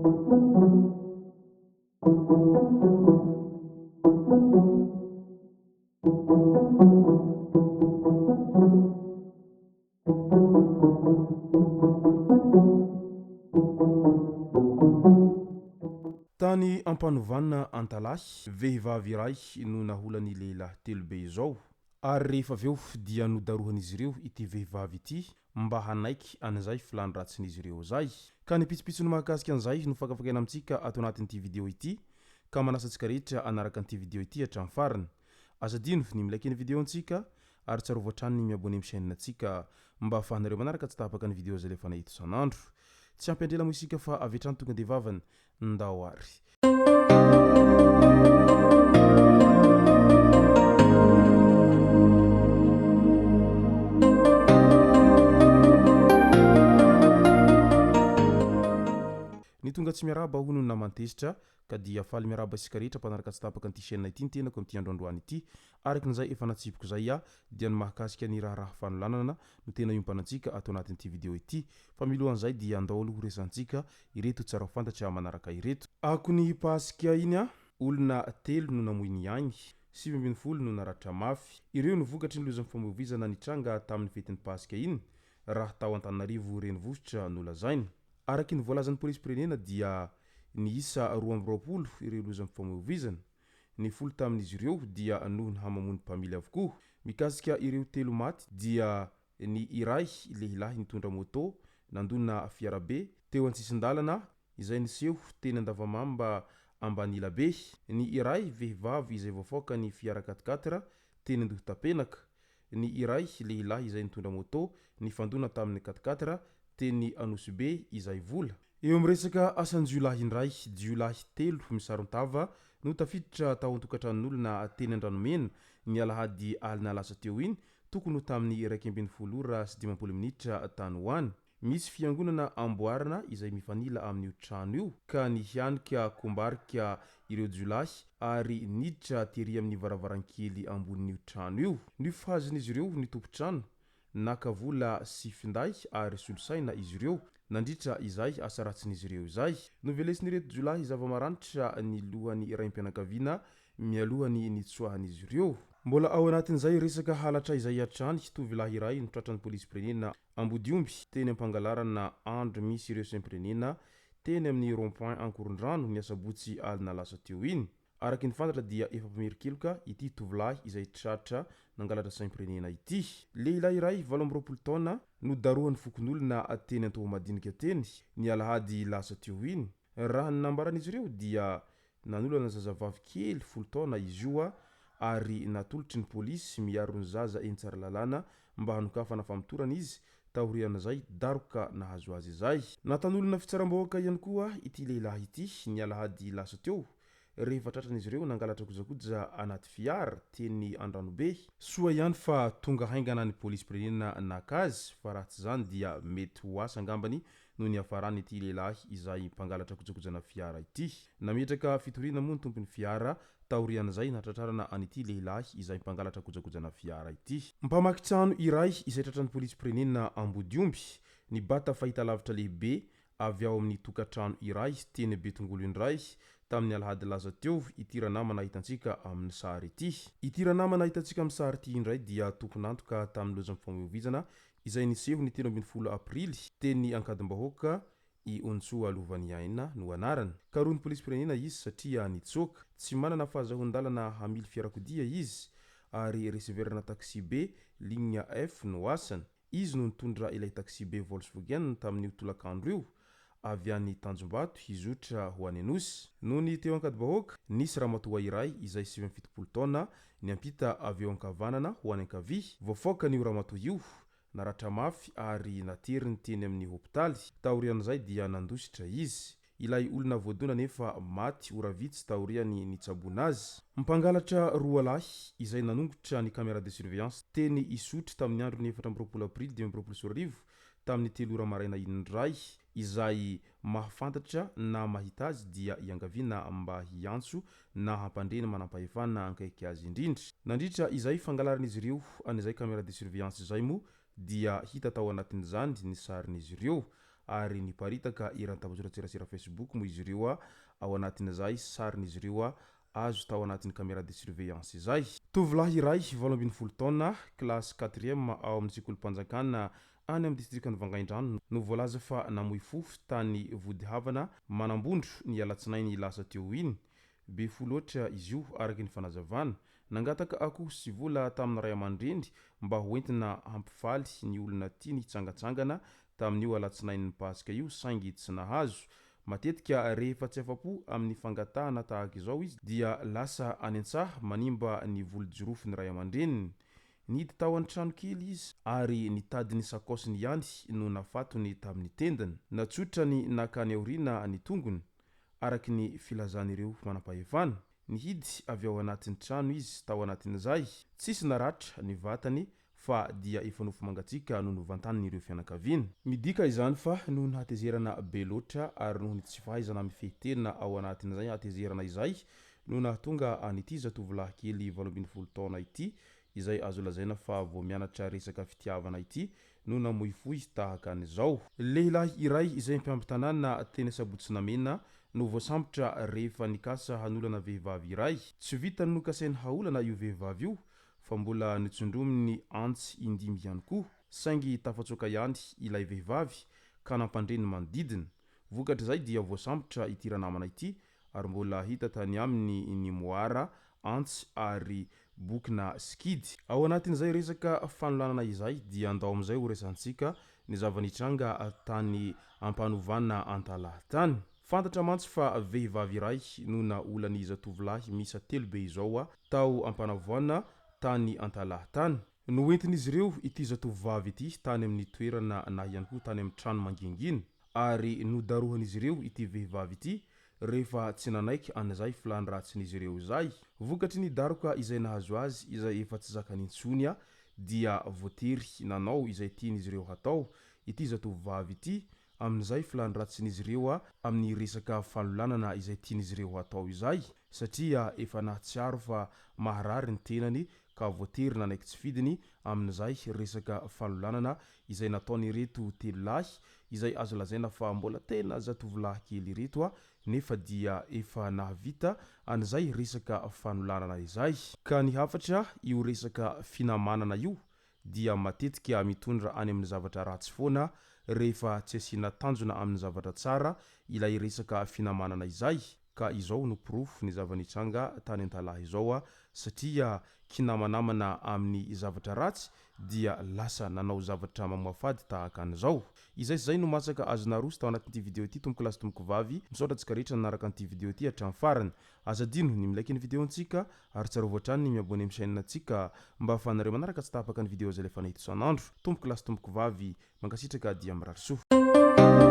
Tany Ampanovanina Antalahy, vehivavy iray no naholan'ny lehilahy telo be izao ary rehefa avy eo dia nodarohan'izy ireo ity vehivavy ity mba hanaiky an'izay filàny ratsin'izy ireo izay. Ka ny pitsopitsony mahakasika an'izay no fakafakaina amintsika ato anatin'ity video ity ka manasa antsika rehetra hanaraka an'ity video ity hatramin'ny farany. Aza adino ny mi-like ny video antsika ary tsarovy hatrany ny mi-abonner amin'ny chaîne antsika mba ahafahanareo manaraka tsy tapaka ny video izay alefanay eto isan'andro. Tsy ampy andrela moa isika fa avy hatrany tonga dia vavany. Ndao ary. Ny tonga tsy miarahaba hono ny naman-tezitra Ka dia faly miarahaba isika rehetra mpanaraka tsy tapaka an'ity chaîne ity ny tenako amin'ity andro androany ity. Araka ny izay efa natsipiko izay aho dia ny mahakasika ny raharaha fanolanana no tena iompanantsika ato anatin'ity video ity. Fa milohan'izay dia andao aloha ho resahantsika ireto tsara ho fantatra manaraka ireto. Akon'ny Paska iny an, olona telo no namoy ny ainy, 19 no naratra mafy. Ireo no vokatry ny lozam-pifamoivoizana nitranga tamin'ny fetin'ny Paska iny raha tao Antananarivo renivohitra no lazaina. Araky ny voalazan'ny polisim-pirenena dia niisa 22 ireo lozam-pifamoivoizana. Ny folo tamin'izy ireo dia noho ny hamamoan'ny mpamily avokoa. Mikasika ireo telo maty dia ny iray lehilahy nitondra moto nandona fiarabe teo an-tsisin-dalana izay niseho teny Andavamamba Ambanilabe. Ny iray vehivavy izay voafaoka ny fiara quatre-quatre teny Andohitapenaka. Ny iray lehilahy izay nitondra moto nifandona tamin'ny quatre-quatre teny Anosibe izay vola. Eo amin'ny resaka asan-jiolahy indray, jiolahy telo misaron-tava no tafiditra tao an-tokantranon'olona teny Andranomena ny alahady alina lasa teo iny, tokony ho tamin'ny 11 ora sy 50 minitra tany ho any. Misy fiangonana amboarina izay mifanila amin'io trano io ka nihanika kombarika ireo jiolahy ary niditra tery amin'ny varavarankely ambonin'io trano io. Nofahazin'izy ireo ny tompon-trano, naka vola sy finday ary solosaina izy ireo nandritra izay asa ratsin'izy ireo izay. Novelesin'ireto jiolahy zava-maranitra ny lohan'ny raim-pianakaviana mialoha ny nitsoahan'izy ireo. Mbola ao anatin'izay resaka halatra izay hatrany, tovolahy iray no tratran'ny polisim-pirenena Ambodiomby, teny am-pangalarana andro misy ireo saim-pirenena teny amin'ny rond point Ankorondrano ny asabotsy alina lasa teo iny. Araka ny fantatra dia efa mpamerin-keloka ity tovolahy izay tratra nangalatra saim-pirenena ity. Lehilahy iray 28 taona nodarohan'ny fokonolona teny Antohomadinika teny ny alahady lasa teo iny. Raha ny nambaran'izy ireo dia nanolana zazavavy kely folo taona izy io ary natolotry ny polisy miaro ny zaza eny Tsaralalàna mba hanokafana famotorana izy taorian'izay daroka nahazo azy izay. Natanolona fitsaram-bahoaka ihany koa ity lehilahy ity ny alahady lasa teo rehefa tratran'izy ireo nangalatra kojakoja anaty fiara teny Andranobe. Soa ihany fa tonga haingana ny polisim-pirenena naka azy fa raha tsy izany dia mety ho asa angambany no niafaran'ity lehilahy izay mpangalatra kojakojana fiara ity. Nametraka fitoriana moa ny tompon'ny fiara taorian'izay nahatratrarana an'ity lehilahy izay mpangalatra kojakojana fiara ity. Mpamaky trano iray izay tratran'ny polisim-pirenena Ambodiomby nibata fahitalavitra lehibe avy ao amin'ny tokantrano iray teny Betongolo indray tamin'ny alahady lasa teo ity ranamana hitantsika amin'ny sary ity. Ity ranamana hitantsika amin'ny sary ity indray dia tompon'antoka tamin'ny lozam-pifamoivoizana izay niseho ny 13 aprily teny Ankadimbahoaka i Ontsoa Lovaniaina no anarany. Karohin'ny polisim-pirenena izy satria nitsoaka. Tsy manana fahazahoan-dalana hamily fiarakodia izy ary receveur-na taxi-be ligne F no asany. Izy no nitondra ilay taxi-be Volkswagen tamin'io tolakandro io, avy any Tanjombato hizotra ho any Anosy. Nony teo Ankadibahoaka, nisy ramatoa iray izay 79 taona niampita avy eo ankavanana ho any ankavia. Voafaokan'io ramatoa io, naratra mafy ary nateriny teny amin'ny hopitaly. Taorian'izay dia nandositra izy. Ilay olona voadona anefa maty ora vitsy taorian'ny nitsaboana azy. Mpangalatra roa lahy izay nanongotra ny caméra de surveillance teny Isotry tamin'ny andron'ny 24 aprily 2025 tamin'ny telo ora maraina indray izay mahafantatra na mahita azy dia iangaviana mba hiantso na hampandre ny manampahefana ankaiky azy indrindra. Nandritra izay fangalaran'izy ireo an'izay caméra de surveillance izay moa dia hita tao anatin'izany ny sarin'izy ireo. ary niparitaka eran'ny tambajotran-tserasera Facebook moa izy ireo ao anatin'izay sarin'izy ireo azo tao anatin'ny caméra de surveillance izay. Tovolahy iray 18 taona, kilasy quatrième ao amin'ny sekolim-panjakana any amin'ny distrikan'i Vangaindrano no voalaza fa namoy fo tany Vodihavana Manambondro ny alatsinainy lasa teo iny. Be fo loatra izy io araka ny fanazavana. Nangataka akoho sy vola tamin'ny ray aman-dreny mba hoentina hampifaly ny olona tiany hitsangantsangana tamin'io alatsinainin'ny Paska io saingy tsy nahazo. Matetika rehefa tsy afa-po amin'ny fangatahana tahaka izao izy dia lasa any an-tsaha manimba ny voly jirofon'ny ray aman-dreniny. Nihidy tao an-trano kely izy ary nitady ny sakaosiny ihany no nafatony tamin'ny tendany. Natsotrany nankany aoriana ny tongony, araka ny filazan'ireo manampahefana. Nihidy avy ao anatin'ny trano izy tao anatin'izay. Tsisy naratra ny vatany fa dia efa nofo mangatsiaka no novantanin'ireo fianakaviana. Midika izany fa noho ny hatezerana be loatra ary noho ny tsy fahaizana mifehy tena ao anatin'izay hatezerana izay no nahatonga an'ity zatovolahy kely 18 taona ity izay azo lazaina fa vao mianatra resaka fitiavana ity no namoifoy tahaka an'izao. Lehilahy iray izay mpiambin-tanàna teny Sabotsinamena no voasambotra rehefa nikasa hanolana vehivavy iray. Tsy vitan'ny nokasainy haolana io vehivavy io fa mbola notsindrominy antsy indimy ihany koa. Saingy tafatsoaka ihany ilay vehivavy ka nampandre ny manodidina. Vokatr'izay dia voasambotra ity ranamana ity ary mbola hita tany aminy ny moara, antsy ary bokona sikidy. Ao anatin'izay resaka fanolanana izay dia andao amin'izay ho resahantsika ny zava-nitranga tany Ampanovana Antalaha tany. Fantatra mantsy fa vehivavy iray no naolan'ny zatovolahy miisa telo be izao tao Ampanavoana tany Antalaha tany. Noentin'izy ireo ity zatovovavy ity tany amin'ny toerana na ihany koa tany amin'ny trano mangingina ary nodarohan'izy ireo ity vehivavy ity rehefa tsy nanaiky an'izay filàny ratsin'izy ireo izay. Vokatry ny daroka izay nahazo azy izay efa tsy zakany intsony dia voatery nanao izay tian'izy ireo hatao ity zatovovavy ity amin'izay filàny ratsin'izy ireo amin'ny resaka fanolanana izay tian'izy ireo hatao izay satria efa nahatsiaro fa maharary ny tenany ka voatery nanaiky tsy fidiny amin'izay resaka fanolanana izay nataon'ireto telo lahy izay azo lazaina fa mbola tena zatovolahy kely ireto nefa dia efa nahavita an'izay resaka fanolanana izay. Ka ny hafatra, io resaka finamanana io dia matetika mitondra any amin'ny zavatra ratsy foana rehefa tsy asiana tanjona amin'ny zavatra tsara ilay resaka finamanana izay, ka izao no porofo ny zava-nitranga tany Antalaha izao satria kinamanamana amin'ny zavatra ratsy dia lasa nanao zavatra mamoafady tahaka an'izao. Izay sy izay no masaka azo naroso tao anatin'ity video ity tompoko lahy sy tompoko vavy, misaotra antsika rehetra nanaraka an'ity video ity hatramin'ny farany. Aza adino ny mi-like ny video ntsika ary tsarovy hatrany ny mi-abonner amin'ny chaîne ntsika mba ahafahanareo manaraka tsy tapaka ny video izay alefanay eto isan'andro. Tompoko lahy sy tompoko vavy, mankasitraka dia mirary soa.